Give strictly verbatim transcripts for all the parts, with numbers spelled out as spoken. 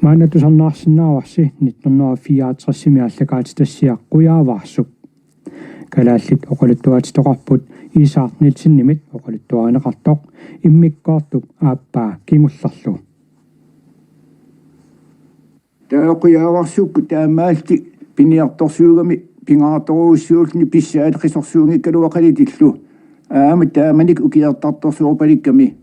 Aana tusarnaarsinnaavarsi nitten hundrede og fireoghalvtredsimi aallakaatitassiaq Qujaavaarsuk. Kalaallit oqaluttuaatitoqarput Isak Nielsenimit oqaluttuarineqartoq, immikkoortup aappaa kingullerlu. Taava Qujaavaarsukkut taamaallutik piniartorsuugami pingaartorujussuulluni pissaatit qisorsuunngikkaluaqalitillu. Aamma taamanikkut ukiortartorsuuppalikkami.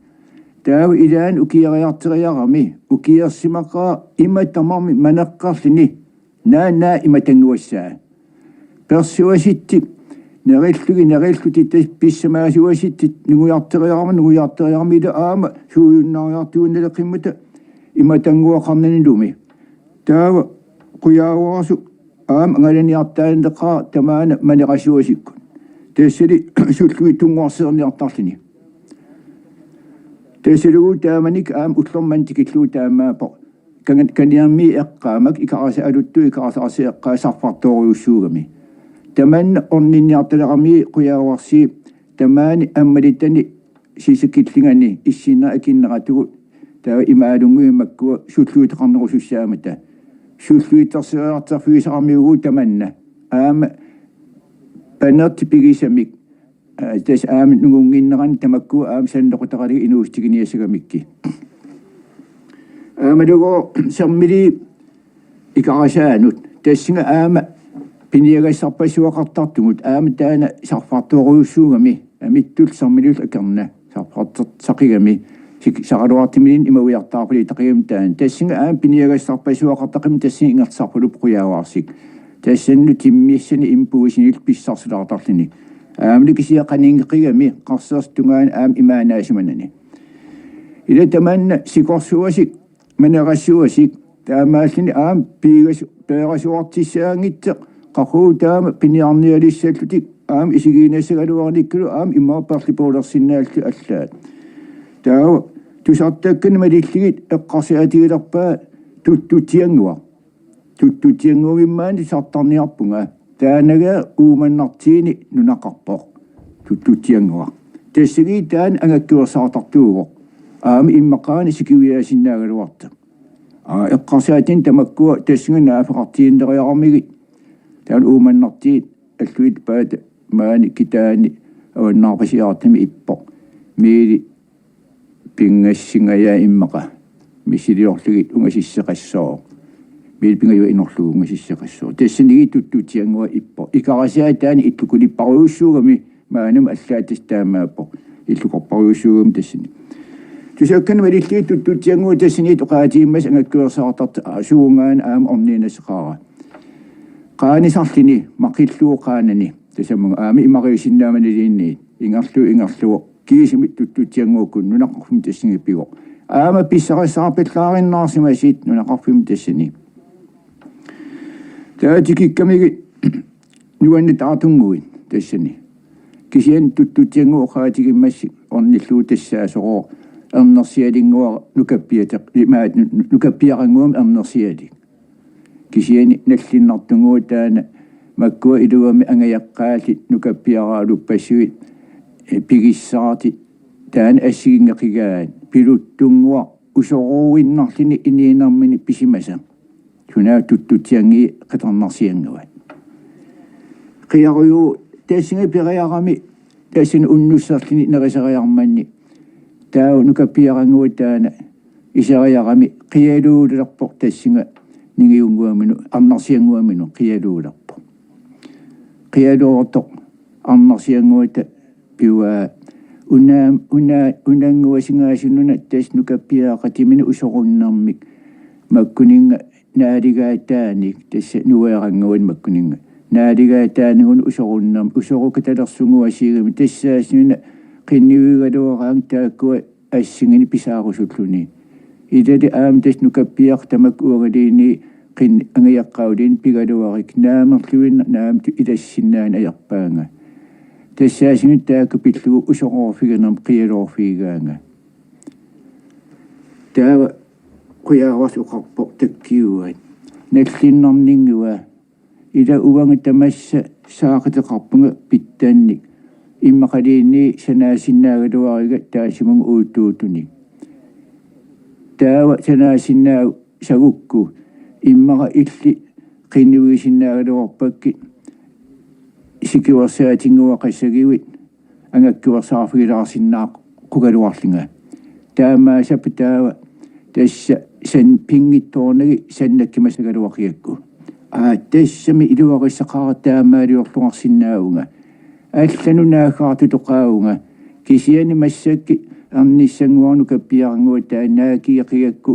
Taava ilaanni ukioriarteriarami, ukiorsimaqaaq ima tamarmi maneqqarluni. Naa, naa, imatannguassaa. Persuasittik nerillugit, nerillutit, tassa pissamaasuasittik, nungujarteriarama, nungujarteriarama, ila aamma suujunnaariartuinnaleqqimmata imatannguaqarnanilumi. Taava Qujaavaarsuk aamma angalaniartaanneqaaq tamaana manerasuasikkut. Tassali sullui tunngorsiorniartarluni. Tassalugu taamanikkut aamma ullormut tikillugu taamaappoq. Kan-, kaniarmi eqqaamak, Ikarasaartut, Ikarasaarsi eqqaa sarfartoorujussuugami. Tamanna orninniartalerami Qujaavaarsi tamaani ammalittani sisakillingani issinnera akinneratugut, taava imaalunnguit makkua sulluiteqarnerusussaammata. Sulluitsersoriartorfigisaramiuugut tamanna. Aamma panertik pigisamik, aa, tassa aamma nungunnginnerani tamakku aamma sannequtaqalugit inuussutiginiassagamikkit. Aammalu Sermiliup Ikarasaanut, tassunga aamma piniagassarpassuaqartartugut, aamma taanna sarfartoorujussuugami, amittullu Sermiliullu akornanni sarfartorsaqigami, sik-, saraluartumilinnut ima ujartaarpalutaqigami taanna. Tassunga aamma piniagassarpassuaqartaqimmat tassunga ingerlasarpaluppoq Qujaavaarsik. Tassannut timmissani impuusinillu pissarsulaartarluni. Aammalu kisianni qaninngeqigami qarsersip tungaanut aamma imaannaasimanani. Ila tamanna sikorsuasik, manerasuasik, taamaalluni aamma piigas-, peerasuartussaanngitsoq, qaqugu taama piniarnialissallutik aamma isigiinnassagaluarunikkulu aamma immaqa perlipuulersinnaallutik allaat. Taava tusartakkanik malillugit eqqarsaatigilerpaa Tuttutsiannguaq. Tuttutsiannguamik maani tusartarniarpunga. Taannagaa Uummannartuuni nunaqarpoq. Tuttutsiannguaq. Tassagii taanna angakkuersaartartuuvoq. Aamma immaqaana sikiviaasinnaagaluartoq. Aa, eqqarsaatinik tamakkua tassunga naaffeqartiinnariaramigit. Taanna Uummannartuut allui paata maani kitaani avannaarpasiartumi ippoq. Miili pingassingajaa immaqa. Missiliorlugit ungasisseqassooq. Miili pingajua inorlugu ungasisseqassooq. Tassanigii Tuttutsiannguaq ippoq. Ikarasaat taanna illukulipparujussuugami maanna allaat tassa taamaappoq. Illukorparujussuugami tassani. Tusakkanik malillugit Tuttutsiannguaq tassani oqaatigimmassa angakkuersaartartoq, aa, suungaana aamma orniinnassaqaara. Qaanisarluni maqillugu qaanani. Tasammagu aamma imariusinnaammata nalilinni. Ingerlugu, ingerlugu. Kiisami Tuttutsiannguakkut nunaqarfimmi tassani pivoq. Aamma pissarissaarpallaarinnaarsimasut nunaqarfimmi tassani. Taava tikikkamigit nuannaartunnguit tassani. Kisianni Tuttutsiannguaq oqaatigimmassuk ornillugu tassaasorooq ernersialinnguaq nukappiateq-, imaat nu-, nu-, nukappiarannguamik ernersialik. Kisianni nallinnartunnguaq taanna makkua iluamik angajoqqaallit nukappiaraaluppassuit, eh, pigissaartut taanna assigiinngeqigaat piluttunnguaq usoriinnarluni inuunermini pisimasoq. Sunaaffa Tuttutsianngui qitornarsiannguat. Qiaruju tassunga periarami tassani unnusserluni nerisariarmanni. Taava nukappiarannguaq taanna iseriarami qialuulerpoq tassunga ningiunnguaminut, arnarsiannguaminut qialuulerpoq. Qialuulertoq arnarsiannguata pivoq una-, una-, unannguasingaasinnuna tassa nukappiaqqatiminut usorunnermik makkuninnga naaligaataanik, tassa nueerannguanik makkuninnga. Naaligaataaninngunik usorunnermik, usorukatalersunnguasiugami tassaassuuna qinnuigaluaraangat taakkua assinginik pisaarusulluni. Ilali aamma tassa nukappiaqqat tamakku uangaluunniit qin-, angajoqqaaliunik pigaluarukkit naamerluinnaq naamatut ilassinnaaneq ajorpaannga. Tassaassuuna taakku pillugu usoroorfiginermik qialoorfigigaannga. Taava Qujaavaarsuup oqarpoq takkuuat: Nallinnarninnguaq. Ila uanga tamassa saaqateqarpunga pitsannik. Immaqaluunniit sanaasinnaagaluariga taassumunnga uuttuutunik. Taava sanaasinnaavugut sagukku immaqa illit qinnuigisinnaagaluarpakkit sikivarsaatinngua qassagiuit angakkuersaarfigilaarsinnaaqqukkaluarlunga. Taamaassapput taava tassa san pinngitsoornagit sannakkimassagaluaqigakku. Aa, tassami iluarissaqaara taamaaliorluarsinnaavunga. Allanut naaggaartutoqaavunga. Kisianni massakkut ernissannguaq nukappiarannguaq taanna naakigeqigakku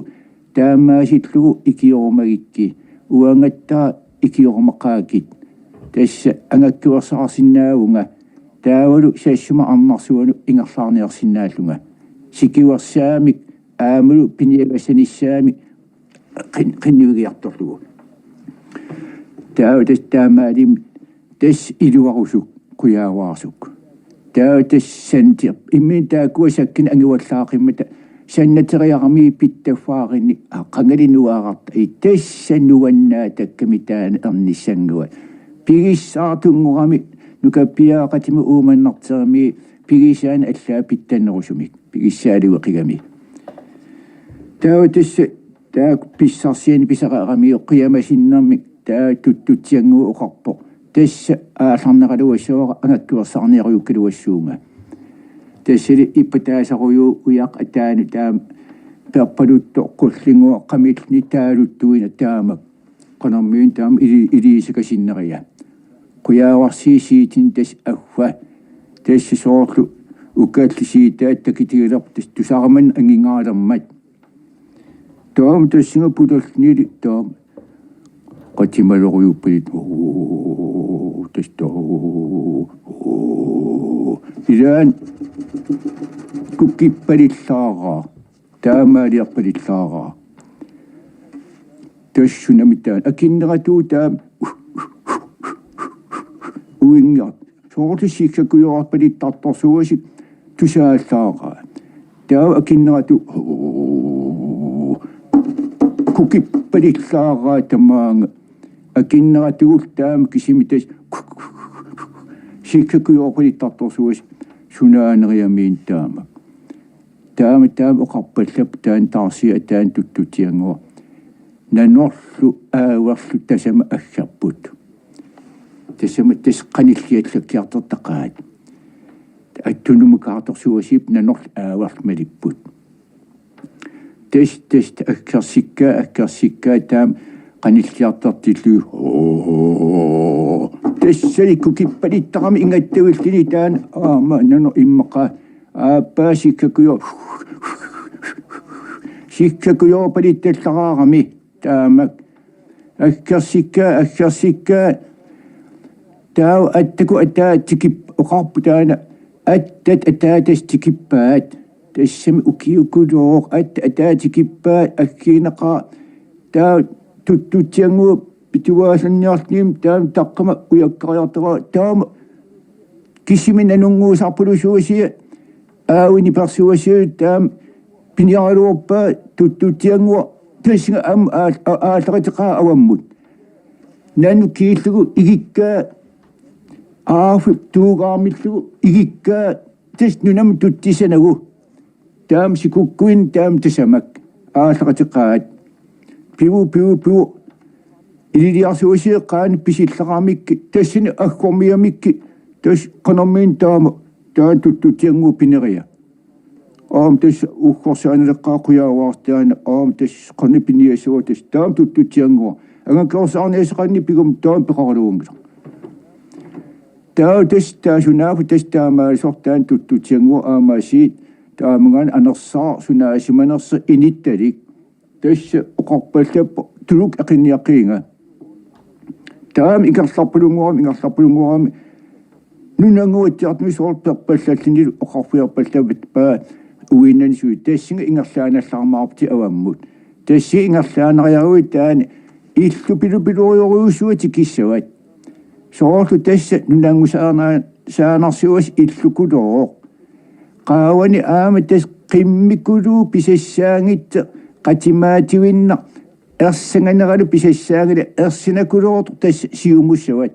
taamaasillugu ikiorumagikkit. Uangattaaq ikiorumaqaakkit. Tassa angakkuersaarsinnaavunga. Taavalu Sassuma Arnarsuanut ingerlaarniarsinnaallunga. Sikivarsaamik aammalu piniagassanissaamik qin-, qinnuigiartorlugu. Taava tassa taamaalilluni tassa iluarusuk qujaavaarsuk. Taava tassa santi-, imminut taakkua sakkunik anguallaaqimmata sannateriarami pitsaffaarinni aqangali nuaararta i tassa nuannaatakkami taanna ernissannguaq. Pigissaartunngorami nukappiaqqatimi uumannarterami pigisaani allaat pitsannerusumik. Pigissaalueqigami. Taava tassa taakku pissarsianik pisaqarami qiamasinnermik taava tuttutsiannguaq oqarpoq. Tassa aallarneraluassuara angakkuersaarniarujukkaluassuunga. Tassali ippataasarujuuvoq ujaq ataanut taama perpaluttoq qullinnguaq qamilluni taaluttuinnaq taamak. Qanormiuna taama ili-, iliuusakasinneriga. Qujaavarsi siitini tassa agga. Tassa soorlu ukalli siitaat takitigilerput tassa tusarmanna anginngaalermat. Taama tassunga pulallunilu taama. Qatimalerujuppalit. Oo, tassa too. Oo. Ilaanni kukippalillaaraa. Taamaaliorpalillaaraa. Tassunami taanna. Akinneratuut taama. Uinngaq. Soorlu sikkakkujoorpalittartorsuusi tusaallaaraa. Taava akinneratuut. Oo. Kukippalillaaraa tamaanga. Akinneratuullu taama kisimi tassa. Sikkakkujoorpalittartorsuusi sunaaneriamiin taama. Taama taama oqarpallapput taanna taarsiaq taanna tuttutsiannguaq. Nanorlu aaverlu tasamat aggerput. Tasamat tassa qanilliallakkiartortaqaat. Attunumukaartorsuusiip nanorlu aaverlu malipput. Tassa tassa aggersikkaa aggersikkaa taama qanilliartortillugu. Oo. Tassali kukippalittarami ingattavilluni taanna aamma nano immaqa. Aappaa sikkakkujoor-, sikkakkujoorpalittarami taamak. Aggersikkaa, aggersikkaa. Taava attakkut ataat tikip-, oqarput taanna. Attat ataatas tikippaat. Tassami ukiukulooq attat ataat tikippaat aggiinnaqaaq. Taava tuttutsiannguaq pituaallanniarluni taama taqqama ujakkariartoraa taama kisimi nanunnguusarpalusuusia aavini persuasiu taama piniaraluarpaa tuttutsiannguaq tassunga aamma aal-, a-, aallariteqaa avammut. Nanu kiillugu igikkaa aafip tuugaarmillugu igikkaa tassa nunamut tutsisanagu. Taama sikukkuinnaq taama tasamak aallariteqaat. Pivu, pivu, pivu. Ililiarsuusiit qaanut pisillaramikkit, tassani aggormiamikkit, tassa qanormiuna taama, taanna tuttutsiannguaq pineria. Aamma tassa uggorsaanaleqqaaq qujaavaartaana, aamma tassa qanoq piniassuaq tassa, taama tuttutsiannguaq. Angakkuersaarniassaqarani pigumut taama peqaraluunngilaq. Taava tassa taava sunaaffa tassa taamaalisortaaq tuttutsiannguaq aammaasiit taamagaanni anersaaq sunaasimanersoq inittalik. Tassa oqarpallappoq tuluk eqinniaqqiinga. Taama ingerlappalunnguarami ingerlappalunnguarami nunannguatsiartumik soorlu perpallallunilu oqarfiarpallappaa uinnani sui tassunga ingerlaannallarmaarputit avammut. Tassunga ingerlaannariaruit taanna illupilupiluorujussuaq tikissavat. Soorlu tassa nunanngusaana-, saanarsuasi illukulooq. Qaavani aamma tassa qimmikuluup pisassaanngitsoq qatimaativinnaq ersanganeralu pisassaanngilaq ersinakuloortoq tassa siumussavat.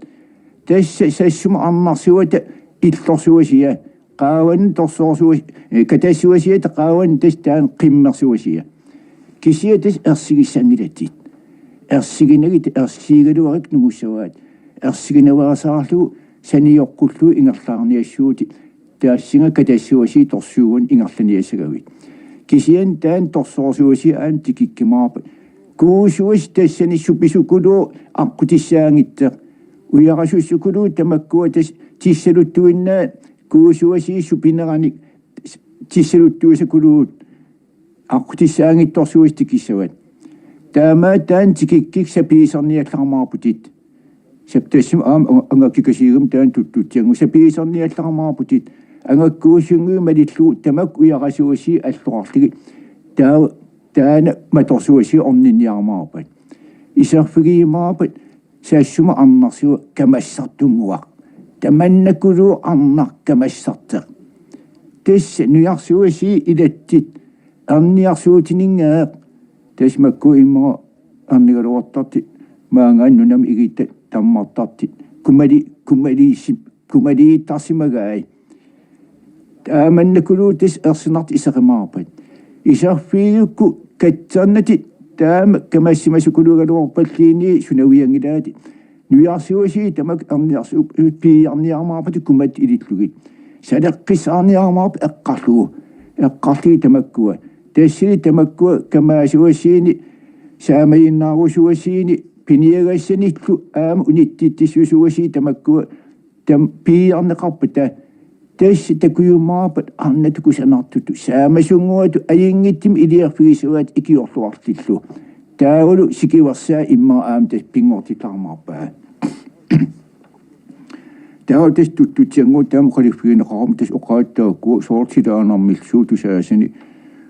Tassa Sassuma Arnarsuata illorsuasia. Qaavani torsoorsuas-, eh, katassuasiata qaavani tassa taanna qimmersuasia. Kisianni tassa ersigissanngilatit. Ersiginagit ersigigaluarik nungussavaat. Ersiginavaasaarlugu sanioqqullugu ingerlaarniassuutit. Taassuma katassuasiit torsuugunik ingerlaniassagavit. Kisianni taanna torsoorsuasiit aamma tikikkumaarpat. Kuusuasi tassani supisukuluuvoq aqqutissaanngitsoq. Ujarasussukuluuvoq tamakkua tassa tissaluttuinnaat kuusuasiit supineranik tissaluttuisakuluuvoq aqqutissaanngitsorsuusoq tikissavat. Taamaattumik taanna tikikkik sapiiserniallarmaarputit. Sap tassami aamma anga-, angakkikasiigami taanna tuttutsiangu sapiiserniallarmaarputit. Angakkuusunnguit malillugu tamakku ujarasuasiit alloqarlugit. Taa-, taanna matorsuasiit orninniarumaarpat. Iserfigiumaarpat Sassuma arnarsuaq kamassartunnguaq. Tamannakuluuvoq arnaq kamassartoq. Tassa nujarsuasiit ilatit erniarsuutininngaaq. Tassa makku immaqa ernigaluartartut maanngaanniit nunami igitta tammartartut. Kumali-, kumaliissi-, kumaliittarsimagai. Taamannakuluuvoq tassa ersinartut iserumaarpat. Iserfigigukku katsernatit taama kamassimasukuluugaluarpalluunniit sunavianngilaat. Nujarsuasiit tamakku erniarsu-, piiarniarumaarpatit kumattut ilillugit. Saleqqissaarniarumaarpat eqqarlugu. Eqqarlugit tamakkua. Tassani tamakkua kamaasuasiini, saamaginnaarusuasiini, piniagassanillu aamma unittitsissusuasiit tamakkua taama piiarneqarpata. Tassa takujumaarpat arnatut kusanartutut saamasunnguatut ajunngitsumik iliorfigissavaat ikiorluartullu. Taavalu sikiversaat immaqa aamma tassa pinngortitaarumaarpaa. Taava tassa tuttutsiannguaq taama oqaluffigineqarami tassa oqaatsikkut soorlu silaannarmillu suut tusaasuni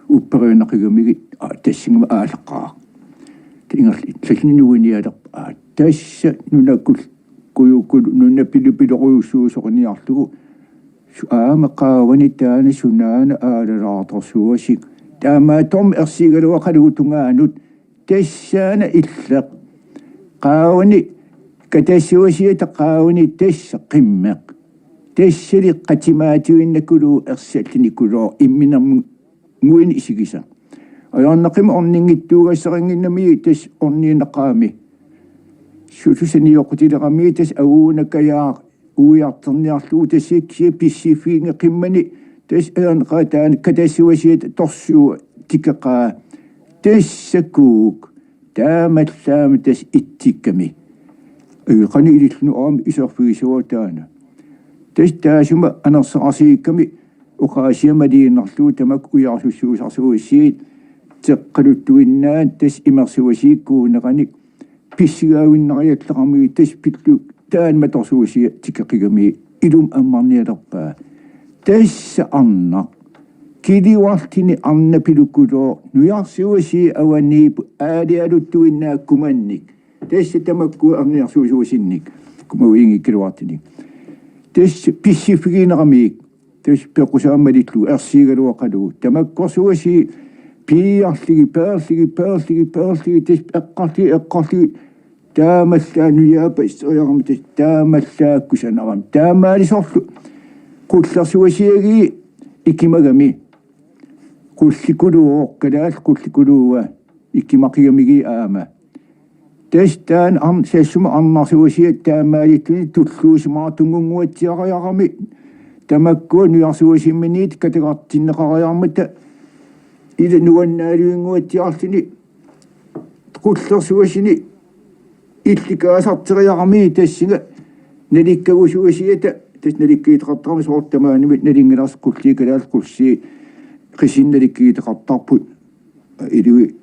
upperiunnaqigamigit, aa, tassanngaanniit aalaqqaaq. Taava ingerlallugu nuinialerpoq, aa, tassa nunakul-, kujukkulu nunapilupilorujussuusoriniarlugu su-, aamma qaavani taanna sunaana aalalaartorsuusiuk. Taamaattormi ersigigaluaqalugu tungaanut tassaana illeq. Qaavani katassuasiata qaavani tassa qimmeq. Tassali qatimaatiginnakuluuvoq ersallinikuuvoq imminermi nguini isigisaq. Ajornaqimmat orninngitsuugassarinnginnami tassa orniinnaqaami. Sutusanioqqutilerami tassa aguunakajaaq uiartorniarlugu tassa kisianni pissiffiginnginnami tassa ajornaqaaq taanna katassuasiata torsuuvoq tikeqaa. Tassa kuuk. Taamallaammi tassa ittikkami. Ii, qanoq ililluni aamma iserfigissavaa taanna. Tassa taassuma anersaarsiukkami oqaasia maliinnarlugu tamakku ujarsuussuusarsuusiit teqqaluttuinnaat tassa imersuasiit kuuneranik pissigaavinnariallarami tassa pillugu taanna matorsuasiat tikeqigami ilumut ammarnialerpaa. Tassa arnaq. Kilivartini arnapilukkulooq nujarsuasiit avaniipput aalajaluttuinnaat kumannik. Tassa tamakkua erniarsuusuasinnik. Kumaviinngikkaluartunik. Tassa pissiffigineqarami. Tassa peqqusaammalillugu ersigigaluaqalugu. Tamakkorsuasiit piiarlugit, peerlugit, peerlugit, peerlugit, tassa eqqarlugit, eqqarlugit. Taamallaat nujaappa isseriarami tassa taamallaat kusanarami. Taamaalisorlu qullersuasiagiit ikimagami. Qullikuluuvoq, kalaallit qullikuluua ikimaqigamigii aamma. Tassa taanna arn-, sassuma arnarsuasiat taamaalilluni tulluusimaartunngunnguatsiariarami. Tamakkua nujarsuasimminit katagartinneqariarmata ila nuannaalivinnguatsiarluni qullersuasini illikaasarteriarami tassunga nalikkagusuasiata tassa nalikkiitaqartarami soorlu tamaanimi nalunngilarsi qulliit kalaallit qulliit qisunik nalikkiitaqartarput ilui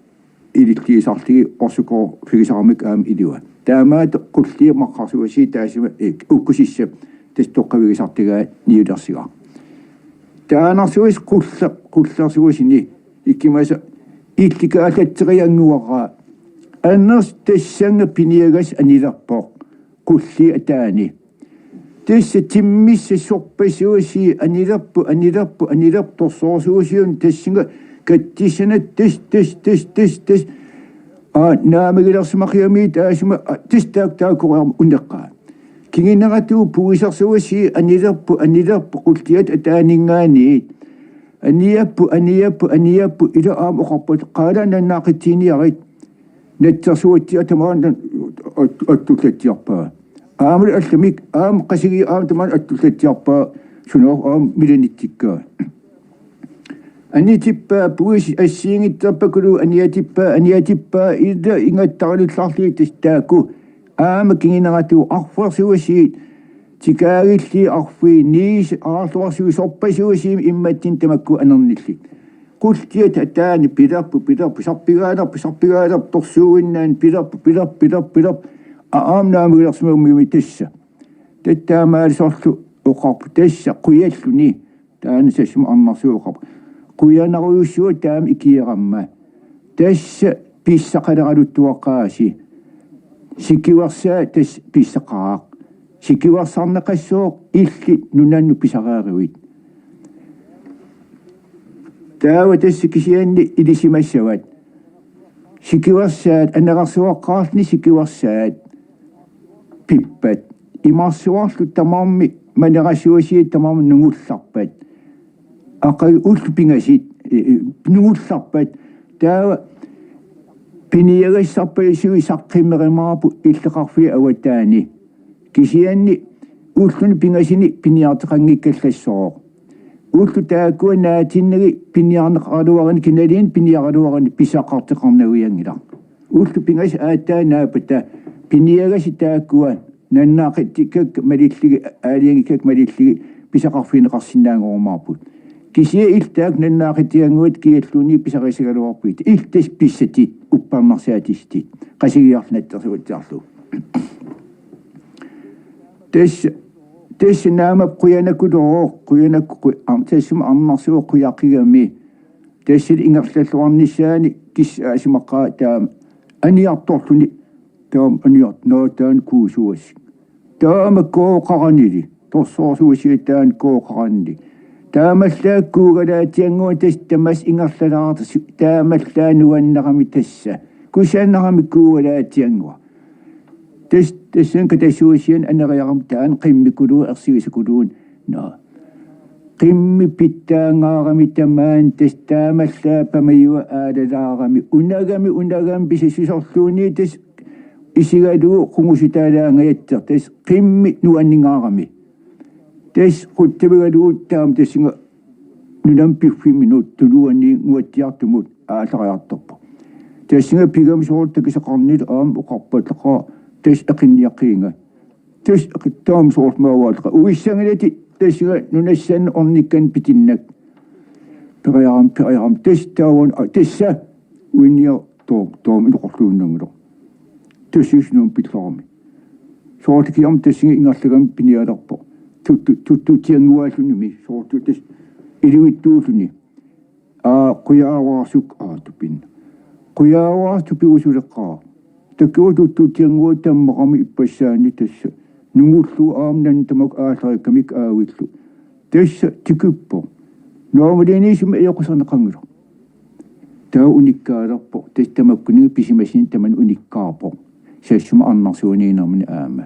ililliisarlugit orsukoorfigisarami aamma ilua. Taamaattoq qulliit maqqarsuasiit taassuma ik-, ukkusissap tassa toqqavigisartagaa niulersugaa. Taannarsuaq qulleq, qullersuasini ikimasaq illikaallatseriannguaraa. Annersi tassannga piniagassaq anilerpoq qulliit ataani. Tassa timmissat sorpassuasiit anilerput, anilerput, anilerput torsoorsuusiorneq tassunga kattussanata tassa, tassa, tassa, tassa, tassa. Aa, naammagilersimaqigami taassuma, aa, tassa taakku taakkoriarmat uneqqaa. Kinguneratuut puisersuasiit anilerput, anilerput qulliat ataaninngaanniit. Aniappu, aniappu, aniappu, ila aamma oqarput, qaala nannaaqqitsiiniarit. Natsersuatsiaq tamaana at-, attullatsiarpaa. Aamma allamik, aamma Qasigiaq aamma tamaana attullatsiarpaa, sunaaffa aamma milanitsikkaa. Anitippaa, puisi assigiinngitsorpakuluuvoq, aniatippaa, aniatippaa, ila ingattaralillarlugit tassa taakku. Aamma kinguneratigut arfersuusiit, tikaagilli arfii, niisi, aarluarsuit, sorpassuusiit immatsinni tamakku anernillit. Qulliat ataani pilerput, pilerput, sarpigaalerput, sarpigaalerput, torsuuinnaani pilerput, pilerput, pilerput, pilerput. Aa, aamma naammagilersimagami tassa. Taava taamaalisorlu oqarpoq tassa qujalluni. Taanna Sassuma Arnarsuup oqarpoq. Qujanarujussuaq taama ikiorama. Tassa pissaqaleraluttuaqqaasi. Sikiuersaat tassa pissaqaaq. Sikiuersarneqassooq illit nunannut pisariaruit. Taava tassa kisianni ilisimassavat. Sikiuersaat, anerersuaqqaarluni sikiuersaat pippat. Imarsuarlu tamarmi, manerassuasiit tamarmi nungullarpat. Aqagu ullut pingasut, eh, eh, nungullarpat. Taava piniagassarpassuit saqqummerumaarput illoqarfiup avataani. Kisianni ulluni pingasuni piniartoqanngikkallassooq. Ullut taakkua naatinnagit piniarneqaraluarunik, kinaluunniit piniaraluarunik pisaqartoqarnavianngilaq. Ullut pingasut aatsaat naapata piniagassat taakkua nannaaqqitsikkakka malillugit, aalajangikkakka malillugit pisaqarfigineqarsinnaanngorumaarput. Kisianni illit taakku nannaaqqitsiannguit kialluunniit pisariissagaluarpigit. Illit tassa pissatit, uppernarsaatissutit. Qasigiarlu natsersuatsiarlugu. Tassa, tassa naamap qujanaqulooq, qujanaq-, qu-, ar-, Sassuma Arnarsuup qujaqigami. Tassali ingerlalluarnissaani kissaasimaqaaq taama aniartorluni, taama aniart-, naa taanna kuusuassik. Taama kooqaranili, torsoorsuusiat taanna kooqaranili. Taamaallaat kuugalaatsiannguaq tassa tamassi ingerlalaartoq, taamaallaat nuannerami tassa. Kusanarami kuugalaatsiannguaq. Tassa, tassani katassuussiani aneriarami taanna qimmikuluunniit ersigisakuluunniit. Naa. Qimmit pitsaangaarami tamaani tassa taamaallaat pamajuat aalalaarami. Unagami, unagami pisassuserluunniit tassa isigalugu qungusutaalaangajattoq tassa qimmit nuanningaarami. Tassa qutsavigalugu taama tassunga nunami piffimminut tunuaniinnguatsiartumut aallariartorpoq. Tassunga pigami soorlu takusaqarnilu aamma oqarpallaqaaq tassa eqinniaqqiinga. Tassa eqi-, taama soorlu maavaallaqaaq. Uissangilati tassunga nunassaannut ornikkanik pitinnak. Periarami, periarami. Tassa taavani, aa, tassa uinniaq too-, taama iluaqutigiinnanngilara. Tassa isinum pillarami. Soorlu kiam tassunga ingerlagami pinialerpoq. Tuttu-, tuttutsiannguaallunimi. Soorlu tassa ilivitsuulluni. Aa, qujaavaarsuk, aa, tupin. Qujaavaarsuk tupigusuleqqaaq. Takuat tuttutsiannguaq tammaqami ippassaani tassa. Nungullugu aamma nanna tamakku aallariakkamikku aavillu. Tassa tikippoq. Naammaliniisumik ajoquserneqanngilaq. Taava unikkaalerpoq. Tassa tamakkuninnga pisimasunik tamanna unikkaarpoq. Sassuma Arnarsuuniinnermini aamma.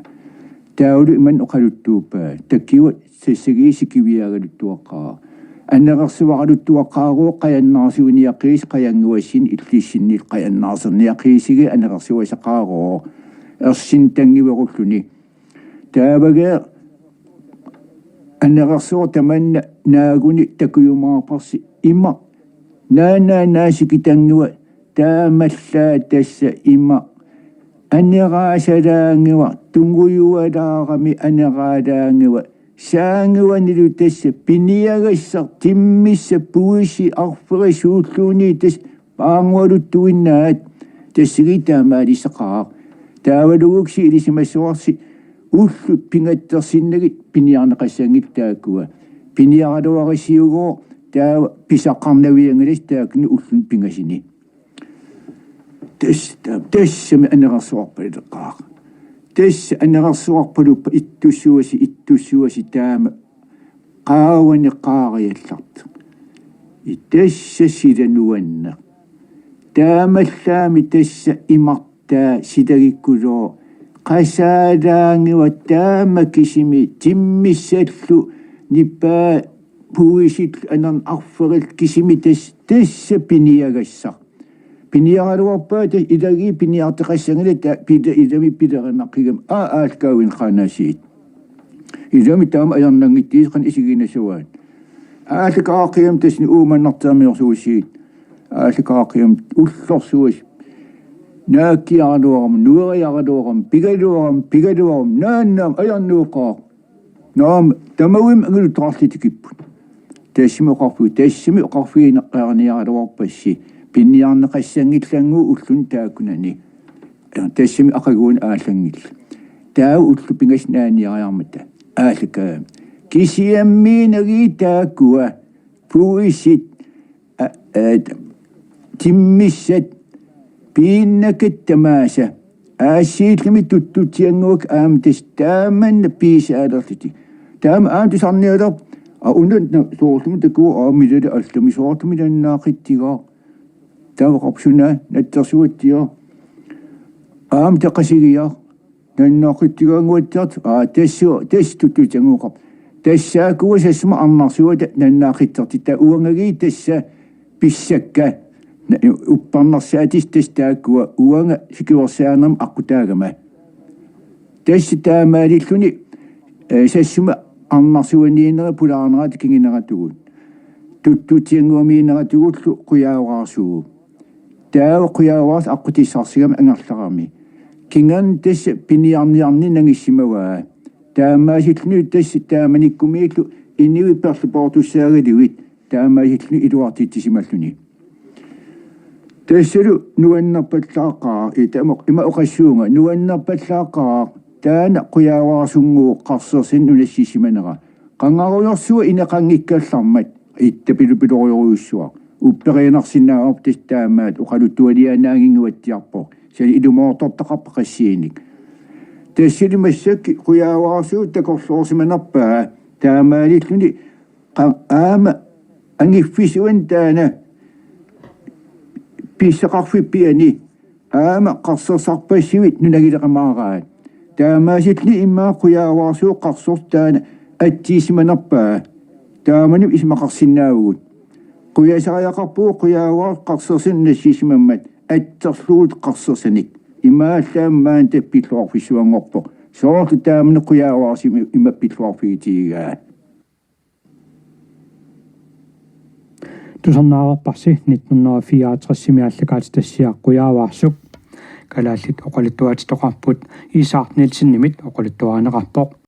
Taavalu imannak oqaluttuuppaa. Takuat sassagii sikiviaagaluttuaqqaaq. Anerersuaraluttuaqqaaruuq qajannaarsuiniaqiissi qajannguassini illissinni qajannaarserniaqiissigit anerersuasaqaaruuq. Ersinni tannguerulluni. Taavagaa anerersuaq tamanna naaguni takujumaarparsi ima naanaa naasikitanngua taamaallaat tassa ima aneraasalaannguaq tungujualaarami aneraalaannguaq saannguanilu tassa piniagassaq timmissaq puisi arferisuulluunniit tassa paarngualuttuinnaat tassagii taamaalissaqaaq. Taavaluuguksi ilisimassavarsi ullut pingatsersinnagit piniarneqassanngillat taakkua. Piniaraluarisiugooq taava pisaqarnavianngilassi taakkuni ulluni pingasuni. Tassa, taama, tassami anerersuarpaleqaaq. Tassa anerersuarpaluppa ittussuasi, ittussuasi taama qaavani qaariallartoq. Tassa sila nuanneq. Taamaallaammi tassa imartaa silagikkulooq. Qasaalaannguaq taama kisimi timmissallu nippaa puisit anan arferit kisimi tas-, tassa piniagassaq. Piniaraluarpaa tas-, ilagii piniarteqassanngilaq ta-, pita-, ilami pilerinaqqigami aa aallakaavin qaanaasiit. Ilami taama ajornanngittigisoq qanoq isigiinnassuaat. Aallakaaqigami tassani uumannartermiorsuusiit. Aallakaaqigami ullorsuusi. Naakkiaraluarami, nueriaraluarami, pigaluarami, pigaluarami, naannaam ajornuuqaaq. Naam, tamavimmi angiluttoqarlutik tikipput. Tassami oqarfigu, tassami oqarfigineqarniaraluarpassi. Piniarneqassanngillat ulluni taakkunani. Tassami aqaguani aallanngillat. Taava ullut pingasut naaniariarmata. Aallakaagami. Kisianni nagit taakkua. Puisit. A-, a-, timmissat, piinnakkat tamaasa, aassiillumi tuttutsiannguakka aamma tassa taamanna piisaalerlutik. Taama aamma tusarnialerpoq, aa, una na-, soorlumi takuvoq, aa, milali allami soorlumi nannaaqitsigaaq. Taava oqarpoq suna natsersugatsigu. Aamma taqasigiaq. Nannaaqitsigaannguatsiartoq, aa, tassa, tassa tuttutsiannguaqarpoq. Tassaakkua Sassuma arnarsuata nannaaqitsiartoq, taava uangagii tassa pissakka. Na-, uppernarsaatit tassa taakkua uanga sikiversaanerma aqqutaagama. Tassa taamaalilluni, eh, Sassuma arnarsuaniinneri pulaarnerata kinguneratugut. Tuttutsiannguamiinneratugullu Qujaavaarsuup. Taava Qujaavaarsuup aqqutissarsigamik angerlarami. Kingorna tassa piniarniarneq nangissimavaa. Taamaasilluni tassa taamanikkumiillu inuit perlepoortussaagaluit taamaasilluni iluartitsisimalluni. Tassalu nuannerpallaaqaaq, i-, tama-, ima oqassuunga, nuannerpallaaqaaq, taanna Qujaavaarsunnguup qarsersanik nunassissimanera. Qangarujorsuaq ineqanngikkallarmat, ittapilupilorujorujussuaq. Upperiinnarsinnaavarput tassa taamaattoq oqaluttualiaannaaginnguatsiarpoq. Suli ilumoortortaqarpoq qassiinik. Tassali massakkut Qujaavaarsuup takorloorsimanerpaa taamaalilluni qa-, aamma angiffisuani taanna pissaqarfippiani aamma qarsersarpassuit nunagileqamaaraat. Taamaasilluni immaqa Qujaavaarsuup qarsersoq taanna atsiisimanerpaa. Taamani isumaqarsinnaavugut. Qujasariaqarpugut Qujaavaarsuup qarsersanik nunassisimammat atserlugu qarsersanik. Imaallaat maani tappilluarfissuanngorpoq. Soorlu taamani Qujaavaarsuup ima pilluarfigitigigaa. Tusarnaareerparsi nitten hundrede og fireoghalvtredsimi aallakaatitassiaq Qujaavaarsuk. Kalaallit oqaluttuaatitoqarput Isak Nielsenimit oqaluttuarineqarpoq.